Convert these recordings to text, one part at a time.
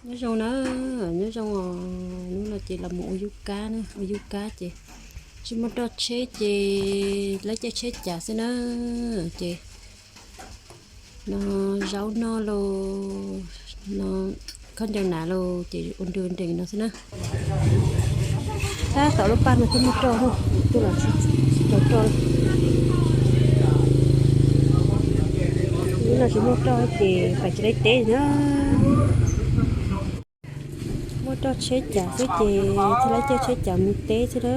Nyob zoo na, nyob zoo os. Hnub no ces los mus ua yub kab na, ua yub kab ces tsis muaj roj tsheb ces laib caij tsheb cav xwb na. Ces no zaub noj los, no khaub ncaws hnav los ces ua nrw nrees no xwb na. Tab tom lub paj no twb muaj roj, twb los tsis tau roj. Hnub no tsis muaj roj ces pais tsis laib teb na. Muaj roj tsheb cav xwb ces thiaj laib caij tsheb cav mus teb xwb na.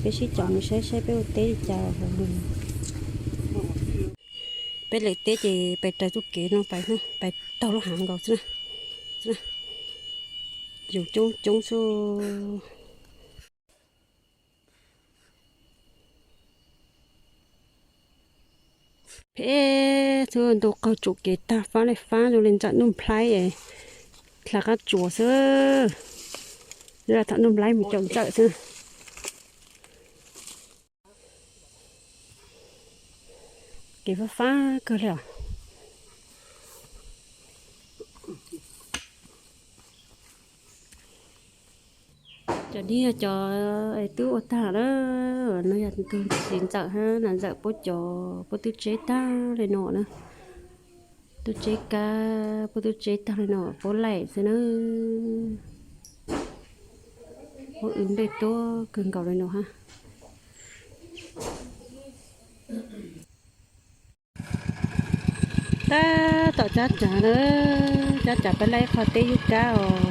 Peb sib cav mus saib saib peb ua teb li cas. Peb lawm teb ces pais raws txoj kev no pais, pais taug lub hav nkaus xwb na. Yus coob coob xwb. Phem xwb, ntu qaug tsuam kev tag, fab li fab zoo li ntxawm ntuj nplhaib, dlha qab tsuas xwb. Yog thaum ntuj nplhaib mus caum ntxawm xwb. Kev fab fab kawg li os. Cov dib cov es twb ua tag na. No yog tus txiv ntxawm hab nas ntxawm puab cov, puab twb tseb tag li no na. Twb tseb kab, puab twb tseb tag li no, puab laim xwb na. Puab wb nplej tuab kawg nkaus li no hab. Tab tom cab cav na, cab cav peb laij ib qho teb yub kab os.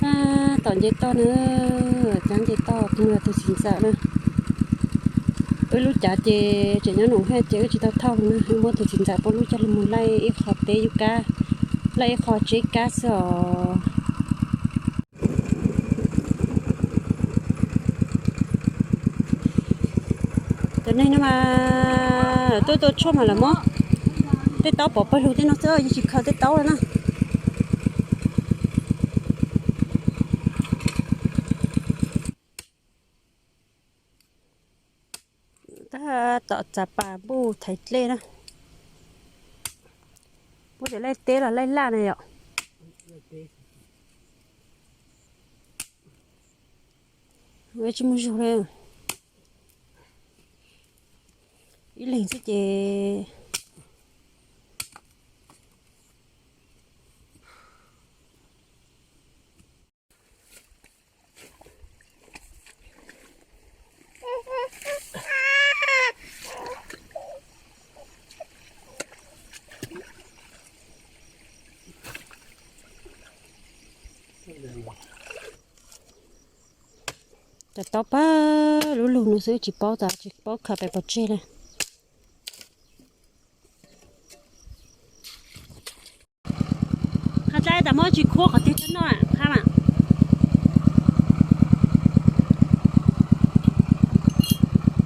Tab tom nce toj na, cab nce toj tus txiv ntxawm na. Wb lub cav ces tseem nyob num haj ces wb tsis tau thauj na, wb muab tus txiv ntxawm puab lub coj los mus laij ib qho teb yub kab, laij ib qho tseb kab xwb os. Cov neeg no mas tuaj tua tshuaj mas lawv muab tej taub pov pawg lug tej no xwb, yeej tsis khaws tej taub lawm na. Tab tom txav pas npuj thaiv dlej na. Puab cov laij teb los laij laj na yom. Tsis muaj zug li. Ib leeg xwb ces Cov taub pawg lug lug no xwb, tsis paub tas tsis paub khaws pem pov tseg li. Qhov tsaib Muab tsis khuab qhov twg coj noj hab mas.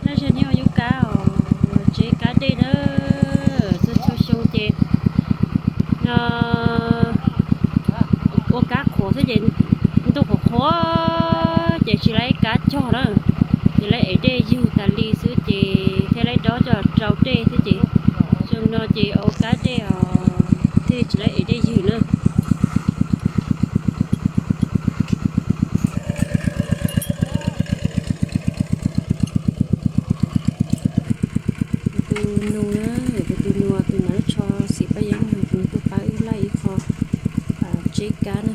Laj zag nyob ua yub kab os, tseb kab dej na. Txhua txhua xyoo ces no ua kab qhuav xwb ces ntuj qhuav qhuav ces tsis laib kab cog na, ces laib ev dej ywg tas li xwb ces thiaj laib dob coj rau dej xwb ces xyoo no ces ua kab dej os thiaj tsis laib ev dej ywg na. Tus nus na, tus nus, tus nus lub tsho xim paj yeeb nus, tus nus tuaj pab wb laij ib qho tseb kab na.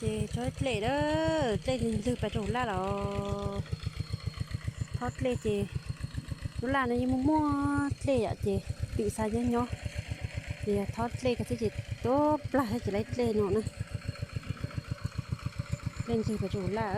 Ces tso dlej na, dlej ntws pas rau laj los. Thob dlej ces lub laj no yeej muaj muaj dlej yom, ces twm xa nyob nyob, ces yog thob dlej ko xwb ces tuab plag thiab ces laib dlej no na. Dlej ntws pas rau laj.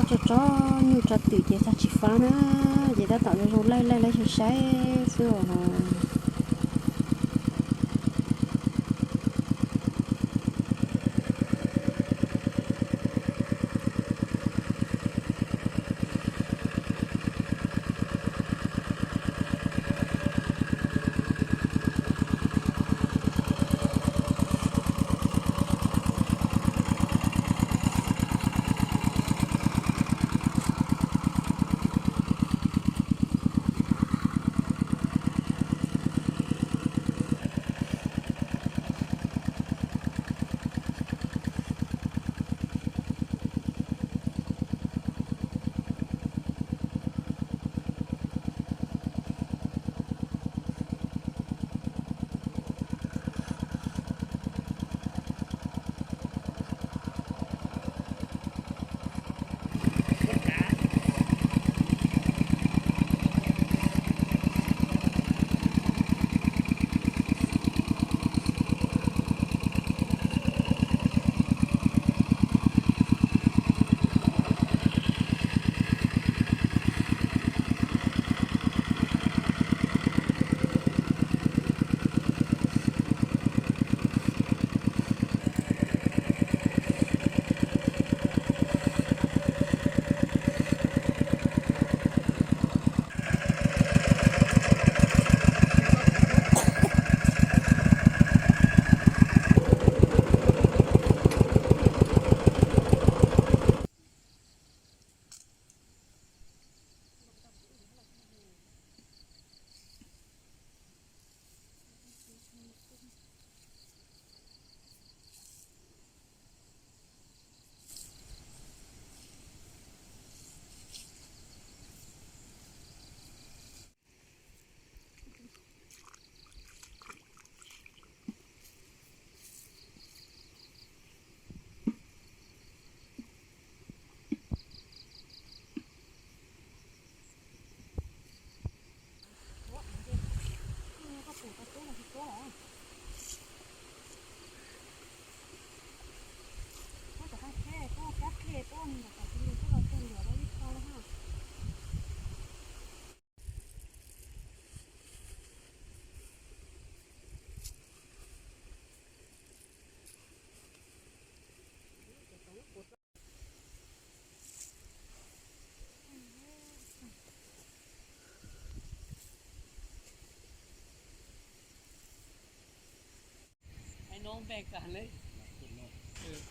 Tso tso nyuj tso twm ces txog tsis fab na, ces tab tom zoo zoo laij laij laib saib saib xwb os.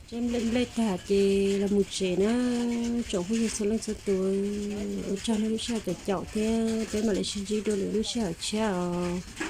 Tseb nplej nplej tag ces los mus tsev na. Tsoom phooj ywg txhua leej txhua tus, ua tsaug nej lub sij hawm caum caum thiab peb mam li sib ntsib dua lwm lub sij hawm tshiab os.